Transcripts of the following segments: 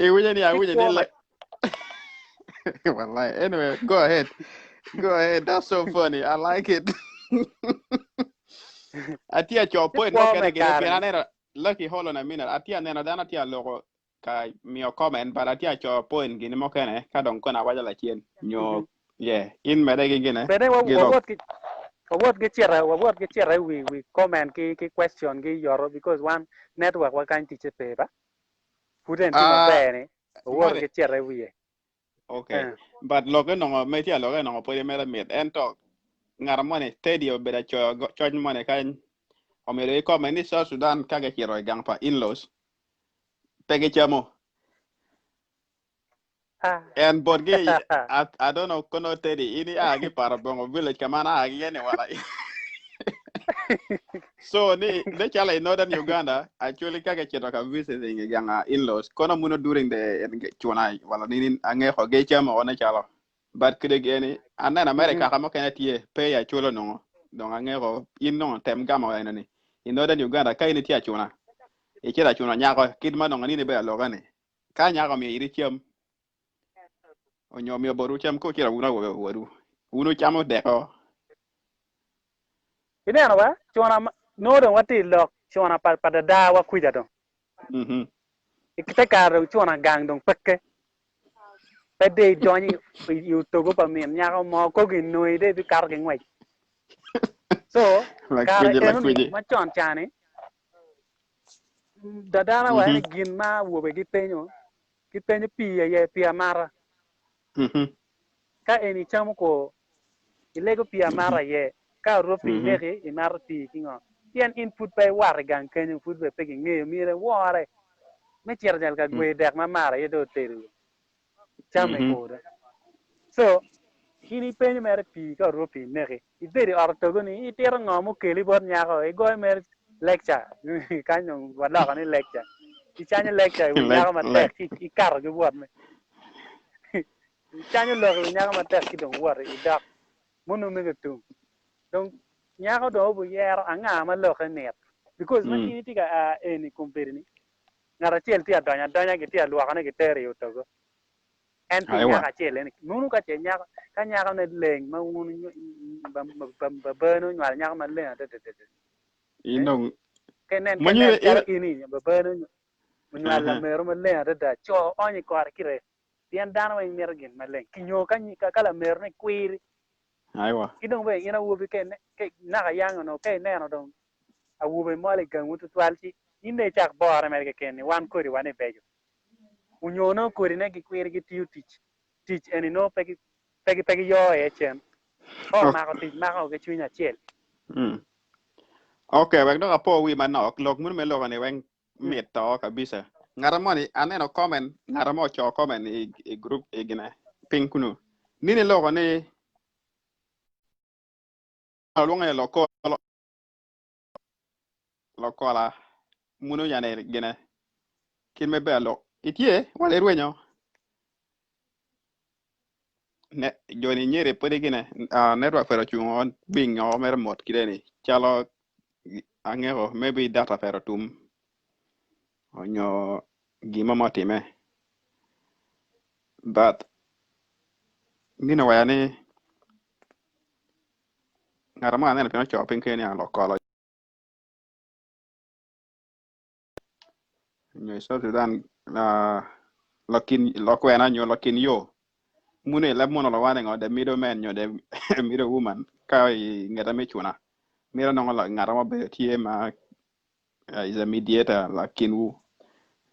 Iwinyo ni Ci awinyo kwo ni ma like Wallahi. Anyway, go ahead. Go ahead. That's so funny. I like it. Atye aco ci point kwo mukene me gine pien kare-ni. aneno Lucky hold on a minute. Atye aneno dano atye aloko ka miyo comment but atye aco point gine mukene ka dong kono awaco lacen nyo Mhm. yeah in mede ki gine Bene wa- gi lok. wawot ki wawot ki cito wawot ki cito i wi wi comment ki ki question gi yoto because wan network wa kany ticce pe ba. Pud en tye Ah, maber ni wawoto moni ki cito i wiye. okay. Eh. But lokke nongo me tye aloke nongo pwede mere mit ento ngat moni Teddy obedo acoyo go- coc moni kany omedo ki comment ni South Sudan ka gicito i gang pa in-laws pe gicamo Ah. en botgi I, I don't know kono Teddy in ia ki Parabongo village ka man aa ki iye ni wala so ni ne calo i northern Uganda actually ka gicito ka visiting i gang in-laws kono muno during the cuna wala nini angeko gicamo ne calo but kede geni aneno America Mhm. ka mukene tye pe i aculo nongo dong angeko in nongo tem gamo eno ni i northern Uganda ka in itye acuna icito acuna nyako kit ma nongo nini bedo aloka ni ka nyako omiyo iri cam onyo omiyo botwu cam ka wucito wun awobe wadu wun wucamo deko Ineno ba, cuna ma, nongo dong watye i lok cuna pa, pa dadawa kwica dong. Mhm. I te kare dong cuna gang dong peke. Pe de idonyo i, i, i otogo pa min nyako mo, kogi inongi de ibikato ki ngwec. So, kare Lakwiji, enoni lakwiji. macon cani, dadana wa Mhm. ni gin ma awobe gipenyo, gipenyo pii aye, pii amata. Mhm. Ka eni icamo ko, ilego pii amata aye. Ka orwo pii Mhm. neki, imato pii ki ngo? Pien in pud pe iwato i gang kenyo, pud bene pe kingeyo, myero iwore me cito jal ka Mm. gweyo dek ma mar aye dong otedo cam i Mhm. kode. So, in ipenyo mere pii ka orwo pii neki. Ibedo i ot otogo ni itito ngo mukeli bot nyako, igoyo mere lecture. Kany dong waloko ni lecture. Icanyo lecture i wi Lec, nyako lec. matek ci ikato ki wot me. Icanyo lok i wi nyako matek ci dong wot idok munu mege tum. Dong nyako dong obiyero anga ma lokke mit. Because ma Mm. in itye ka a eni kombeddi ni, ngat acel tye adonyo adonya gitye alwokone gitero i otogo. En pi Aiwa. nyako acel eni. Nunu ka ce nyako, ka nyakone leng ma wun babane onywalo nyako maleng adadadada. In Eh? dong Ka inen, ka Manyo inen calo in in i babane onywalo Aha. lamero maleng adada, co onyo i kore kite. Pien dano weng mito gin maleng. Ki nyo ka, ka, ka lamerone kwiri. Aiwa. Ki dong bene in awobi ka ine, ka naka yang onongo ka ineno dong awobe mol i gangwu tutwal ci in dong icak bore mere keken ni wan kodi wan ibeco. Onyo nongo kodi ne gikwiri gitiyo tic, tic eni nongo pe gi, pe gi, pe giyo iye cen. Ka omako tic mako ki cwiny acel. Mm. Okay, wek dok apo wi manok, lok munu me loko ni weng mit to kabisa. Ngata moni aneno comment, ngata mo oco comment i, i group i gine piny kunu. Nini loko ni alwongo ni lokolo lokola munu yane gine kit me ber lok itye wala irwenyo ne joni nyeri pwede gine uh, network pero ocungo bingo mere mot kide ni calo angeko maybe data pero tum onyo gima mo time but ngino waya ni Ngat mo aneno pien oco piny kenyo ni alokolo nyo i South Sudan lokin lokwena nyo lokin yo munu i leb munu lawano ngo the middle man nyo the middle woman ka i ngete me cuna mito nongo ngat mo bedo tye ma is a mediator lakinwu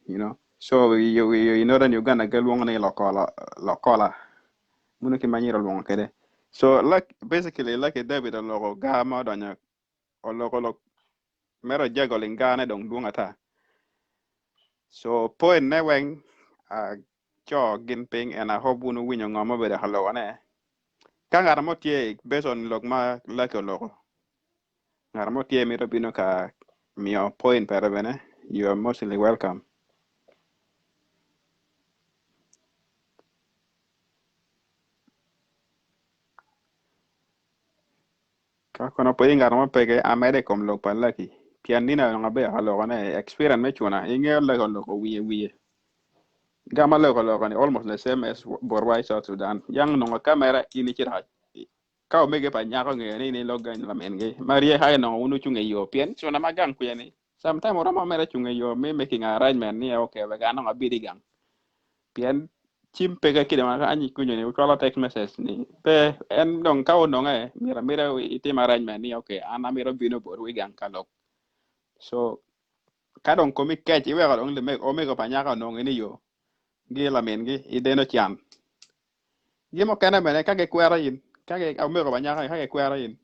you know so i northern Uganda gilwongo ni lokola lokola munu ki ma nyiro lwongo kede so like basically like David oloko gar ma odonyo oloko lok mere ojagoling garne dong dwong ata so point ne weng aco gin piny and I hope wun wuwinyo ngo ma obedo ka lokone ka ngat mo tye based on lok ma Lucky oloko ngat mo tye mito bino ka miyo point pere bene you are mostly welcome. Ka kono pe ngat mo peke amedo i kom lok pa Lucky pien nino onongo abedo ka lokone experience me cuna ingeyo Lucky oloko wiye wiye. Gama loko loko ni almost the same as botwa i South Sudan. Yang nongo kamera in icito ka omege pa nyako ngeyo ni in ilok gany lamingi ma rye ka nongo wun wucung i yo pien cuna ma gang kwiya ni sometime oromo mere cung i yo me making arrangement ni okay wek an nongo abed i gang pien cim peke kede ma anyi kunyo ni ucwalo text message ni pe en dong ka ononge myero amita itim arrangement ni okay an amito bino botwu i gang ka lok so ka dong komi kec iweko dong omego pa nyako onongo ni yo gi lamingi ideno can. Gin mukene bene ka gikwero in, ka omego pa nyako-ni ka gikwero in,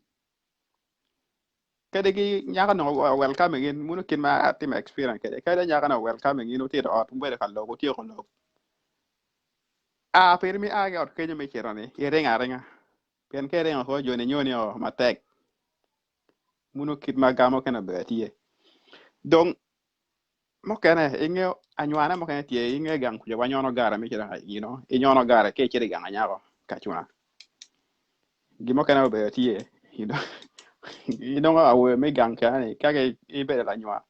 kadi ki nyako onongo welcoming in, muno kit ma atimo experience kwede, kadi nyako onongo welcoming in wutye i ot wubedo ka lok wutyeko lok, a piri me a ki i ot kenyo me cito-ni iringo aringa pien ka iringo kor joni nyoni o matek muno kit ma ga mukene obedo tye. Dong Mukene ingeyo anywane mukene tye inge gang kuca wanyono gare me cito you know inyono gare ka icito i gang anyako ka cuna. Gin mukene obedo tye you know inongo awobe me gang kene ni ka gibedo lanywa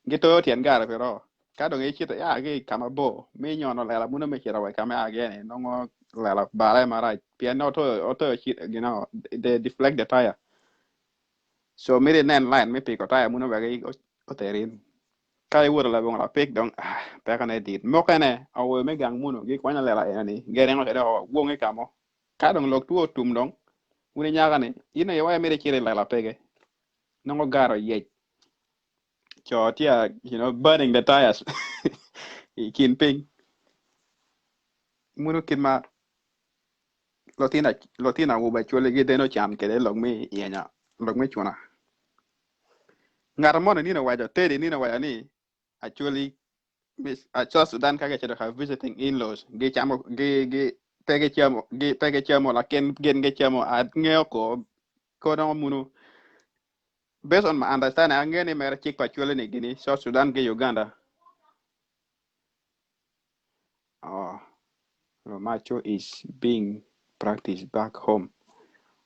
gitoyo tyen gare pi roo ka dong icito ia ki i ka mabor me inyono lela muno me cito wa i ka ma ia ki iye ni nongo lela obale marac pien otoyo otoyo you know they deflect the tire So myero inen line me piko taya muno wek oter in. Ka iwoto labongo lapik dong ah, pekone dit. Mukene awobe me gang muno gikwanyo lela eno-ni giringo kwede woko wonge ka mo. Ka dong lok two otum dong, wun inyaka-ni, in aye wa imito icit i lela peke. Nongo gari oyec. Co tye a, you know, burning the tires i kin piny. Muno kit ma Lutino awobe acwali gideno can kwede lok me yenyo lok me cuna. Ngat moni nino owaco Teddy nino owaco ni acwali South Sudan ka gicito ka visiting in-laws gicamo pe gicamo lakin gin gicamo angeyo ko ko dong munu based on my understanding angeyo ni mere cik pa acwali ni gini South Sudan ki Uganda. Oh, Romacho is being practiced back home.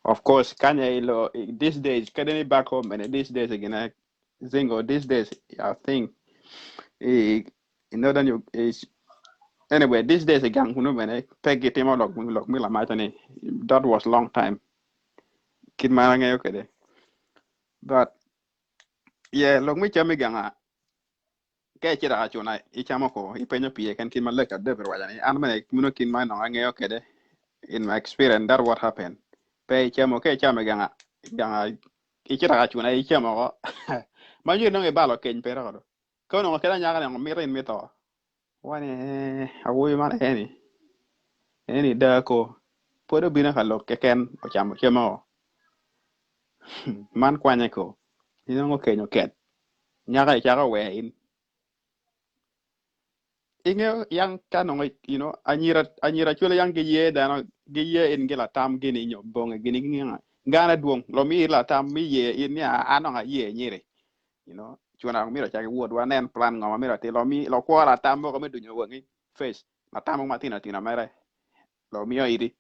Of course, kanya ilo these days, kadi ni back home and these days again, I zingo these days, I think in northern is anyway these days gang kunu bene pe gitimo lok lok mi lamaco ni that was long time kit ma an angeyo kwede but yeah lok mi cam i ganga Ka icito ka cuna icamo ko ipenyo pii keken kit ma Lake David owaco ni an bene meno kit ma onongo angeyo kwede in my experience that what happen pe icamo ka icamo i ganga ganga icito ka cuna icamo oko ma nyuto nongo ibalo keny pire oko do ka onongo kadi anyaka ni onongo mito in me to wani ee awobi man eni eni da ko pwod obino ka lok keken ocamo cam oko man kwanye ko inongo keny oket Nyaka icako wer in. Ingeyo yang ka nongo you know anyira anyira cwele yang giye dano giye in gi latam gini nyo bonge gini ginga ngane dwong lo mi latam mi ye in ni an nongo aye nyiri you know cuna mito caki wot wa nen plan ngo ma mito atir lo mi lo kwo latam moko me dunyo wangi face latam mo matino tino mere lo miyo iti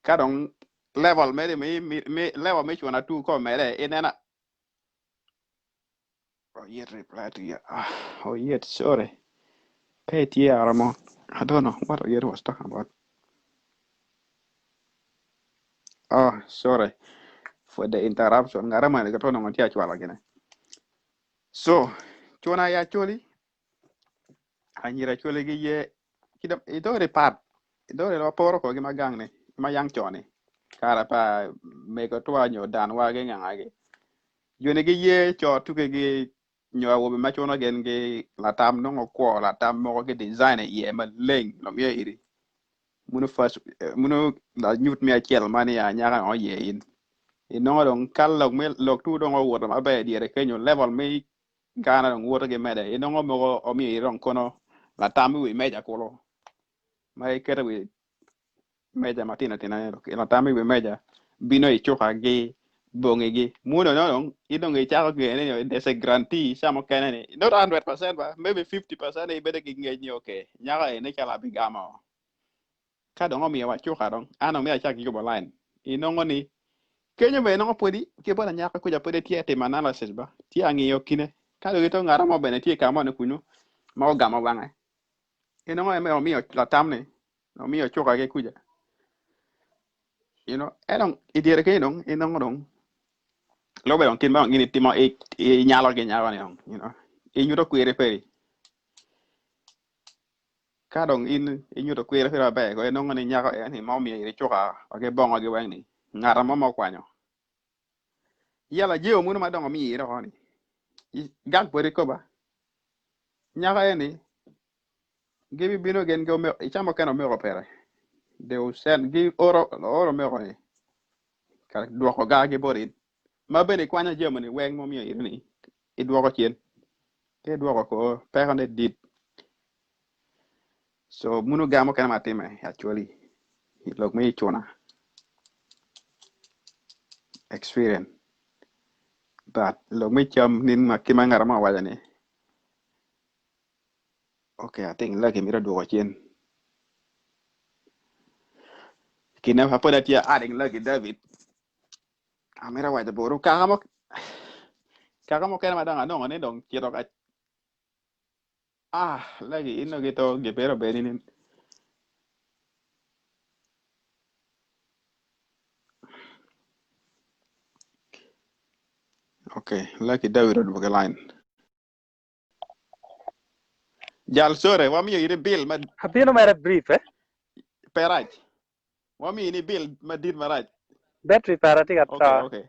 ka dong level mere mi mi level me cuna tu ko mere inena Oyet reply to you. Ah, Oyet, sorry. Pe tye aromo. I don't know what Oyet was talking about. Oh, sorry for the interruption. Ngara man ka tono ngonti achwala gine. So, chona ya choli, anyira choli gi ye kida idore pat. Idore lo poro ko gi magang ni, ma yang choni. Kara pa mego twa nyo dan wa gi nganga gi. Joni giye co tuke gi nyo awobe ma cuno gin gi latam nongo kwo latam moko ki design iye maleng dong ye iri muno first muno lanyut me acel ma ni anyaka nongo ye in inongo dong ka lok me lok tu dong owoto maber dyere kenyo level me gana dong woto ki mede inongo mogo omiyo irong kono latam i wi meja kulu ma iketo i wi meja matino tino ni latam i wi meja bino i cuka gi bongi gi muno no dong in dong icako ngene ni there's a guarantee ca mukene ni not 100% ba maybe 50% ibedo ki ngec ni okay nyako eni calo abigamo ka dong omiyo wa cuka dong an dong myero acak yubo line inongo ni kenyo bene nongo pwodi ki bot anyaka kuca pwodi tye timo analysis ba tye angiyo kine ka dong ito ngat mo bene tye ka mo ni kunyu ma ogamo wange. Inongo en bene omiyo latam ni, omiyo cuka ki kuca. You know, en dong i dyere kenyo dong inongo dong lube dong kit ma dong in itimo inyalo ki nyako ni dong, you know, inyuto kwiri peri. Ka dong in inyuto kwiri peri maber ko inongo ni nyako en ni ma omiyo iri cuka wa ki bongo gi weng ni ngata mo ma okwanyo. Yala jemo muno ma dong omiyo ire oko ni gak boti koba. Nyako eni gibibino gin ki omeko i ca mukene omeko pere they will send gi oro oro omeko ni ka dwoko gar gi bot in ma bene ikwanyo jami ni weng ma omiyo iri ni idwoko cen ka idwoko ko peko ne dit so muno gar mukene ma time actually i lok me icuna experience but lok me cam nin ma kit ma ngat mo owaco ni Ok, I think Lucky mito dwoko cen. Kine ma pud atye adding Lucky David, amito waco botu kaka mo kaka mukene ma dong anongo ni dong cito ka ah Lucky in dong gito gibedo bedi ni Ok, Lucky David odwoke line. Jal sore, wamiyo iri bill ma Abino mere brief eh. pe rac. Wamiyo ini bill madit marac. Battery para tye ka Okay, to. okay.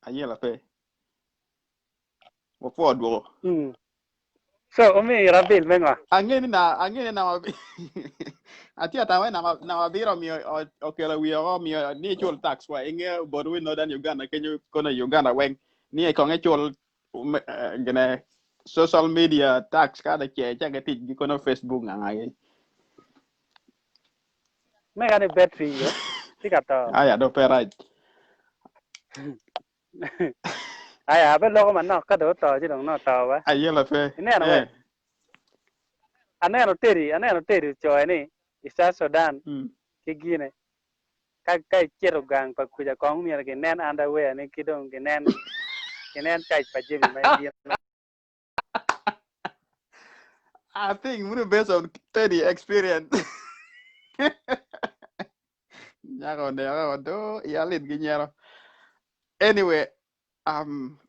Ayela pe. Wapwo dwoko. So omiyo ira bill me ngo? Ange ni na ange ni nama atye atamo ni nama nama abiro omiyo okelo wiye oko omiyo ni icul tax wa inge bot wi Northern Uganda kenyo kono Uganda weng ni kong icul gine social media tax ka da ce ca ke tic gi kono Facebook nga gi. Mega ni battery yo tye ka to. Aya do pe rac. Aya abe loko manok ka dong oto ci dong nongo oto wa. Ayela pe. Ineno we? Aneno Teddy, aneno Teddy ocoyo ni i South Sudan ki gine ka ka icito gang pa kuca kong myero ginen underwear ni ki dong ginen ginen caij pa jami ma ibino. I think munu based on Teddy experience. Nyako oneko do iya lit gi nyero. Anyway,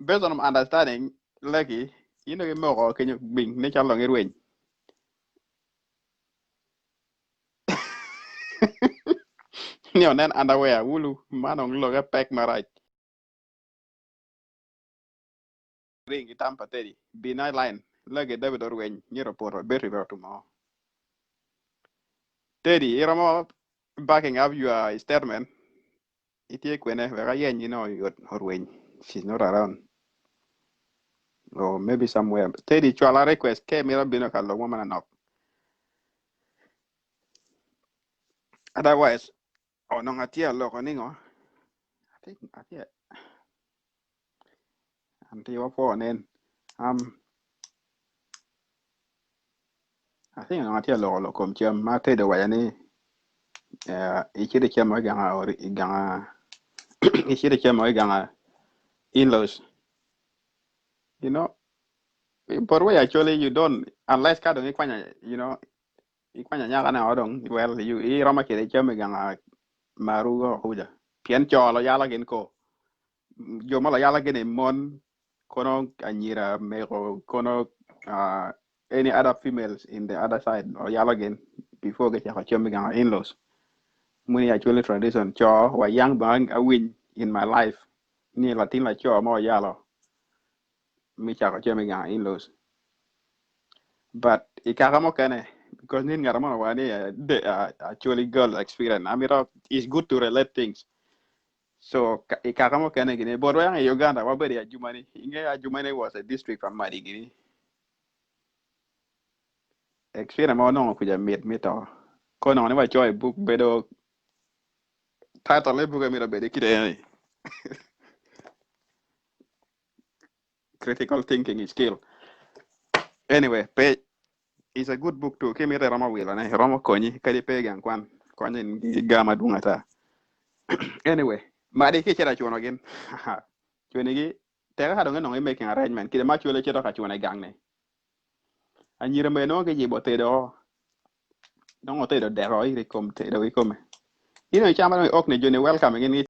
based on my understanding, Lucky, in dong imoko kenyo gbing ne calo dong irweny. Ni onen underwear wulu man dong loke pek marac. Ring ki tam pa Teddy, Bina line, Lucky David orweny nyero opoto battery bene otumo. Teddy, iromo backing up your statement? Itye kwene wek ayeny in oyot orweny she's not around or maybe somewhere. Teddy cwala request ke mito bino ka lok mo manok. Otherwise, onongo atye aloko ningo? I think atye Anti wapwo nen. I think onongo atye aloko lok kom cam ma Teddy owaco ni icito i cam mo i ganga i ganga icito i cam mo i ganga in-laws. You know, but way actually you don't unless ka dong ikwanyo you know ikwanyo anyaka ne o dong well you iromo cito i cam i ganga maru go kuca pien co luyalo gin ko jo ma layala gini mon kono anyira meko kono any other females in the other side oyalo gin before gicako cam i gang in-laws muni actually tradition co wa yang bene awiny in my life ni latin laco mo oyalo me cako cam i gang in-laws but i kaka mukene because ni ngat mo wa ni actually girl experience amito it's good to relate things So i kaka mukene gini botwa yang i Uganda wabedo i Adjumani. Inge Adjumani was a district pa Madi gini. Experience ma wanongo kuca mit me to. Ko nongo ni wacoyo i book bedo title me book myero obed kite eni. Critical thinking is skill. Anyway, pe it's a good book too. Ki mito iromo wilo ne, romo konyi kadi pe i gang kwan. Konyi gi ga madwong ata. Anyway, madi ki cito acuno gin. Cwini gi teka ka dong inongo i making arrangement kide ma cwele cito ka cuno i gang ni. Anyira bene nongo giyubo tedo nongo otedo dek iri i kom tedo kikome. In dong icamo dong iok ni joni welcome gin.